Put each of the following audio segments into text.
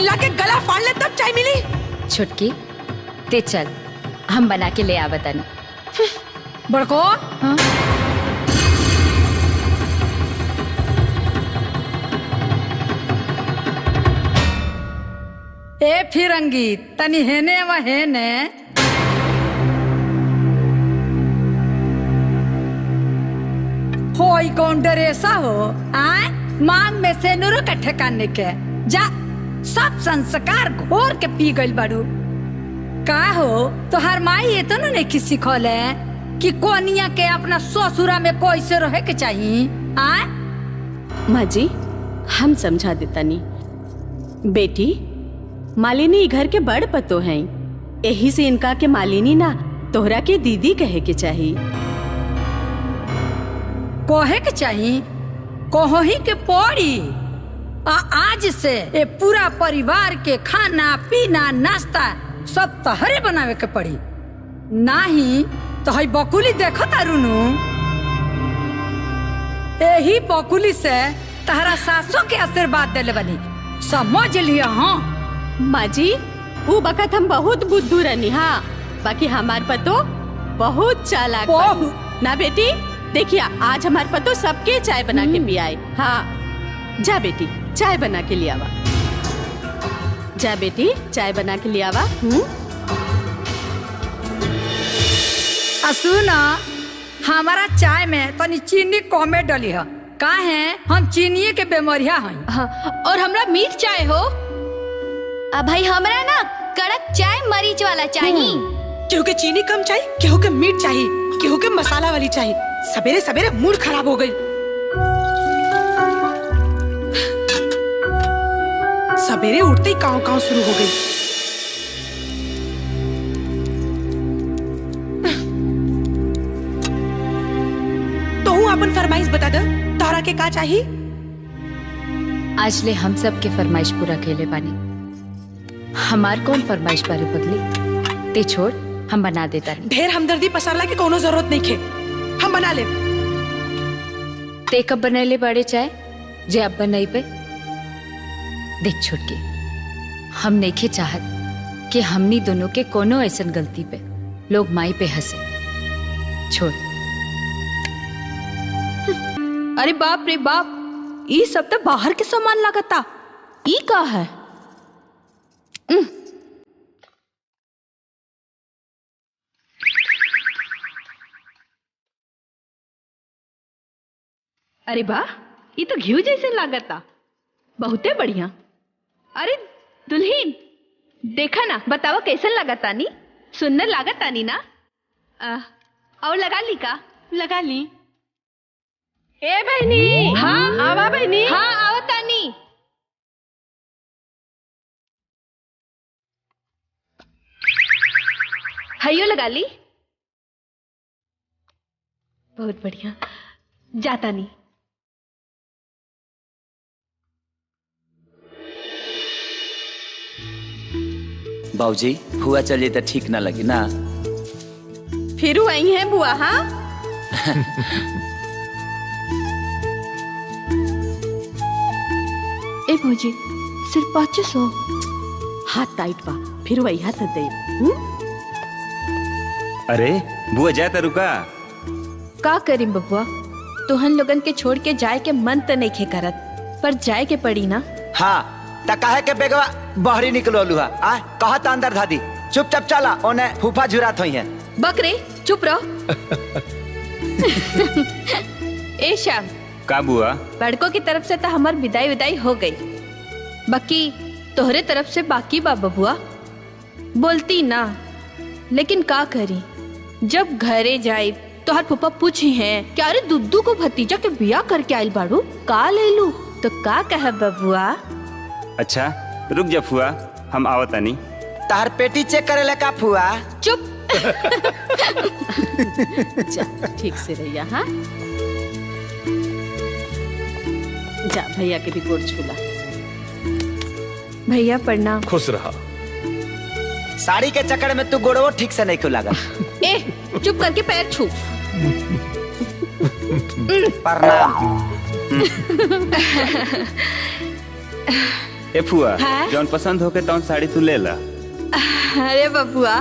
चिल्ला के गला फाड़ ले तब चाय मिली। छुटकी ते चल, हम बना के ले आवतनी। बड़को हाँ? ए फिरंगी तनी हेने व हेने। होई कौन डरेसा हो आए मांग में से नुरु का ठेकाने के जा सब संस्कार घोर के पी गइल बाड़ू। का हो तोहार माई ये तो न नहीं सिखौले कि कोनिया के अपना ससुरा में कैसे रहे के चाहिए आए? माँ जी हम समझा देता नहीं। बेटी मालिनी घर के बड़ पतो हैं, यही से इनका के मालिनी ना तोहरा के दीदी कहे के चाहिए। कहे के चाहिए कहो ही के पड़ी। आ आज से ये पूरा परिवार के खाना पीना नाश्ता सब तहरे बनावे के पड़ी, नाही तो हई बकुली देखो तारुनु, यही बकुली से तहरा सासों के आशीर्वाद देले बनी, समझ लिया। हाँ माँ जी वो बखत हम बहुत बुद्धू रहनी, हाँ बाकी हमार पतो बहुत चालाक ना बेटी। देखिए आज हमार पतो सबके चाय बना के पियाए। हाँ जा बेटी चाय बना के लियावा, जा बेटी चाय बना के लियावा। सुना हमारा चाय में तनी चीनी कमे डली है, काहे हम चीनी के बेमरिया हैं। हाँ, और हमरा मीठ चाय हो। अब भाई हमरा ना कड़क चाय मरीच वाला चाहिए। केहू के चीनी कम चाहिए, केहू के मीठ चाहिए, केहू के मसाला वाली चाहिए। सवेरे सवेरे मूड खराब हो गई। सवेरे उठते ही काव काव शुरू हो गई। तो हूँ अपन फरमाइश बता दे, तोहरा के का चाहिए? आज ले हम सब के फरमाइश पूरा केले बानी, हमार कौन फरमाइश बारे बदली ते छोड़ हम बना देता। ढेर हमदर्दी पसारला के कोनो जरूरत नहीं खे, हम बना ले। ते कब बनैले बड़े चाय जे अब बनाई पे? देख छोटकी हम नहीं चाहत कि हमनी दोनों के कोनो ऐसा गलती पे लोग माई पे हंसे। छोड़। अरे बाप रे बाप, ये सब तो बाहर के सामान लागता, ई का है? अरे वाह, ये तो घी जैसे लागता, बहुते बढ़िया। अरे दुल्हीन देखा ना, बतावा कैसन लागता नी? सुंदर लागता नी ना? और लगा ली का? लगा ली। ए बहनी। हाँ आवा बहनी। हाँ आवता नी। हयो लगा ली, बहुत बढ़िया। जाता नी। बाबूजी फुआ चलिए तो ठीक ना लगी ना? फिर आई है बुआ। हाँ ए भौजी सिर्फ 500। हाथ टाइट बा, फिर वही हाथ दे। अरे बुआ जाए रुका का करी बबुआ, तुहन लोगन के छोड़ के जाए के मन तो नहीं खे करत, पर जाए के पड़ी ना। हाँ त काहे के बेगवा बहरी निकलो लुहा आ कहत अंदर धादी चुपचाप चला, ओने फूफा झुरात होई है। बकरे चुप रहो। ए श्याम। का बुआ? बड़कों की तरफ से तो हमार विदाई विदाई हो गई, बाकी तोहरे तरफ से बाकी बा बबुआ। बोलती ना लेकिन का करी, जब घरे जाए तोहर फूफा पूछी हैं कि अरे दुद्दू को भतीजा के बिया करके आइल बाड़ू, का ले लू, तो का कह बबुआ? अच्छा रुक जा फुआ, हम आवता नहीं। तार पेटी चेक करे ले का फुआ? चुप। जा ठीक से रहिया। हाँ जा भैया के भी गोड़ छूला। भैया प्रणाम। खुश रहा। साड़ी के चक्कर में तू गोड़ो ठीक से नहीं क्यों लगा। ए चुप करके पैर छू। प्रणाम। ए फुआ, जौन पसंद होके तौन साड़ी तू ले ला। अरे बबुआ,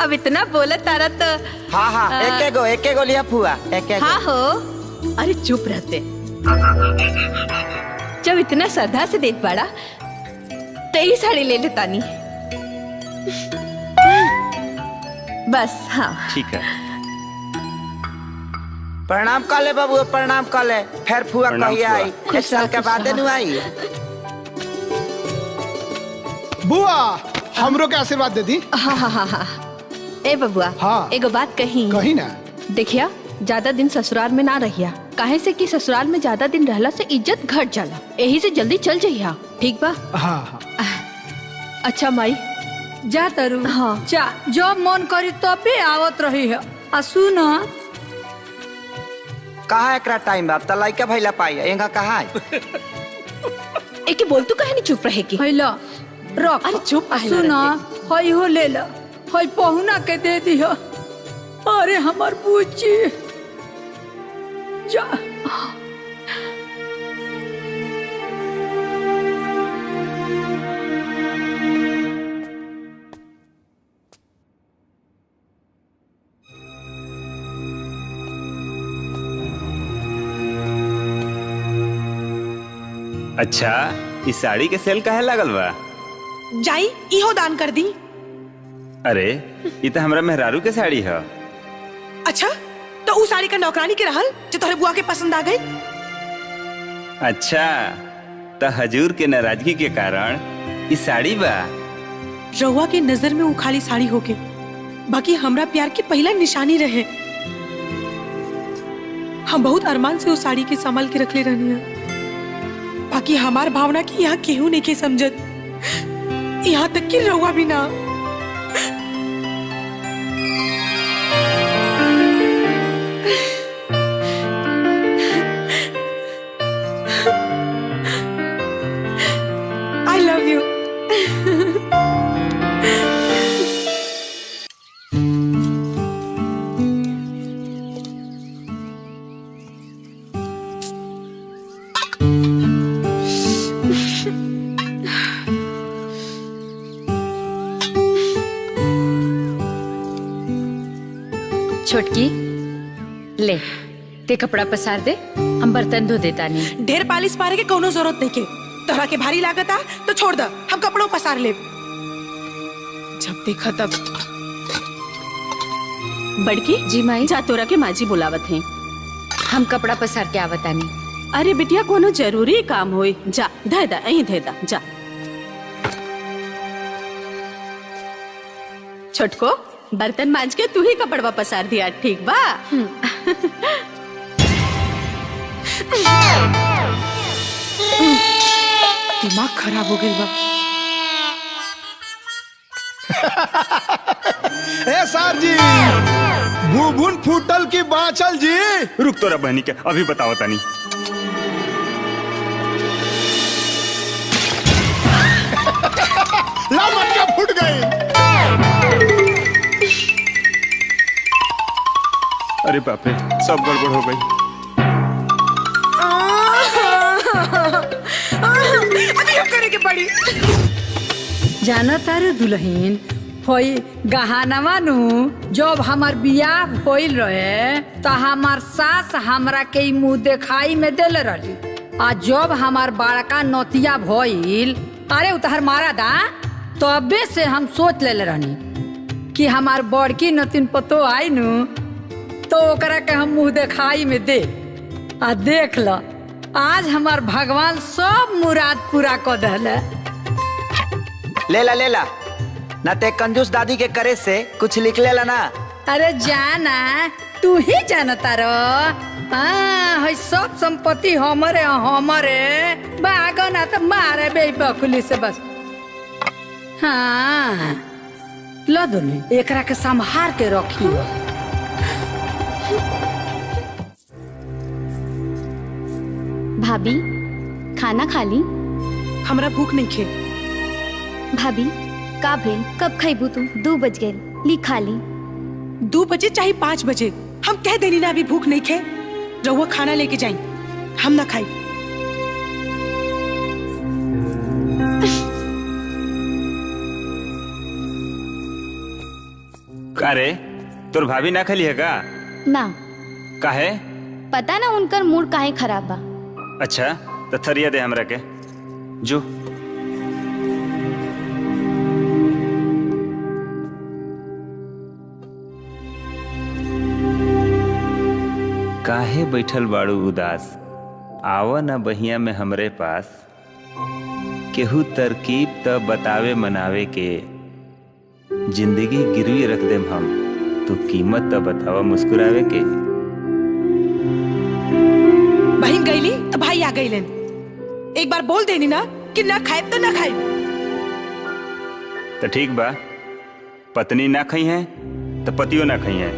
अब इतना बोला तारा तो। हाँ हाँ, एक एगो लिया फुआ, एक एगो। हाँ हो। अरे चुप रहते, जब इतना श्रद्धा से देत बाड़ा तो यही साड़ी ले लेता नी बस। हाँ ठीक है। प्रणाम कर ले बाबू, प्रणाम कर ले। फिर फुआ कही आई, एक साल के बाद नु आई। बुआ हमरो के आशीर्वाद दे दी। हाँ हाँ हाँ हाँ। ए बबुआ, हाँ। एगो बात कही। कही ना। देखिया, ज्यादा दिन ससुराल में ना रहिया, काहे से कि ससुराल में ज्यादा दिन रहला से इज्जत घट जाला, यही से जल्दी चल जइहा, ठीक बा? हाँ हाँ। अच्छा माई, जा तरु। हाँ जा, जो मन करी तबे आवत रही है। आ सुन, कहा एकरा टाइम बाप त लइका भइला पाई एंगा कहा है? एके बोल तू काहे नहीं चुप रहे की? हैला रख। अरे चुप सुन, हई हो ले ला, हई पहुना के दे दिह। अरे हमर बुच्ची जा। अच्छा, इस साड़ी के सेल काहे लागल बा? जाई इहो दान कर दी। अरे ई त हमरा मेहरारू के साड़ी है। अच्छा, तो उ साड़ी का नौकरानी के रहल जो तोहरे बुआ के पसंद आ गई? अच्छा, त हजूर के नाराजगी के कारण ई साड़ी बा। रउआ के नजर में उ खाली साड़ी होके, बाकी हमरा प्यार के पहला निशानी रहे। हम बहुत अरमान से उस साड़ी के संभाल के रखले रहनी है। बाकी हमार भावना की यहाँ केहू नहीं के समझत, यहाँ तक कि रउआ भी ना। I love you. छोटकी ले ते कपड़ा पसार दे, हम बर्तन धो देता नहीं। ढेर पालिश पारे के कोनो जरूरत नहीं के, तोहरा के भारी लागत आ तो छोड़ द, हम कपड़ों पसार ले। जब देखा तब। बड़की जी माई, जा तोरा के माजी बुलावत हैं। हम कपड़ा पसार के आवता नहीं। अरे बिटिया कोनो जरूरी काम होई, जा धे दा, अहीं धे दा, जा। छोटको बर्तन मांज के तू ही कपड़वा पसार दिया, ठीक बा? दिमाग खराब हो गई बा। ए सर जी, भूभुन फूटल की बाचल जी। रुक तोरा बहनी के अभी बताओ तानी। ला मटका फूट गई। अरे बाप रे, सब गड़बड़ हो गई। अभी हम करे के पड़ी। जाना तारे दुल्हन होई गहानवा नु, जब हमार बियाह होइल रहे तो हमार सास हमरा के मुँह देखाई में देले रही। आ जब हमार बड़का नतिया भइल, अरे उतहर मारा दा, तबे से हम सोच लेले रहनी कि हमार बड़की नतिन पतो आई नु तो ओकरा के हम मुँह देखाई में दे। आ देख ल, आज हमार भगवान सब मुराद पूरा कर दहले। लेला लेला ना ते कंजूस दादी के करे से कुछ लिख लेला ना। अरे जाना तू ही जानता रो। हाँ, है सब संपत्ति हमरे हमरे बागो ना तो मारे बे बकुली से बस। हाँ लो दुनी, एकरा के संभार के रखी। भाभी खाना खा ली? हमरा भूख नहीं खे। भाभी का भेल, कब खैबू तू? 2 बज गए, ली खा ली। 2 बजे चाहे 5 बजे, हम कह देनी ना अभी भूख नहीं खे। रउआ खाना लेके जाई, हम ना खाई। अरे तोर भाभी ना खली है का? ना। काहे? पता ना उनकर मूड काहे खराब बा। अच्छा तो थरिया दे हमरा के। जो काहे बैठल बाड़ू उदास, आवा ना बहिया में हमरे पास, केहू तरकीब त बतावे मनावे के, जिंदगी गिरवी रख देम हम, तू कीमत त बतावा मुस्कुरावे के। बहन गईली तो भाई आ गईलन। एक बार बोल देनी ना कि ना खाए तो ना खाए। तो ठीक बा, पत्नी ना खाई है तो पतियों ना खाई है।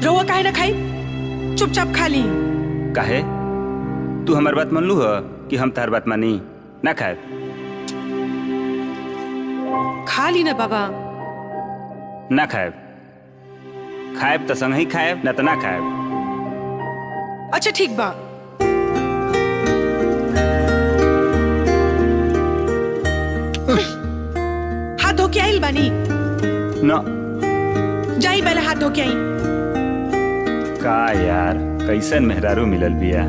रोआ काहे ना खाई? चुपचाप खा ली। काहे? तू हमार बात मान लू ह कि हम तार बात मानी? ना खाए। खा ली ना बाबा। ना खाए। खाएब तो संग ही खाएब, ना तो ना खाएब। अच्छा ठीक बा। हाथ धो के आइल बानी? ना। जाई पहले हाथ धो के आई। का यार कैसन मेहरारू मिलल बिया।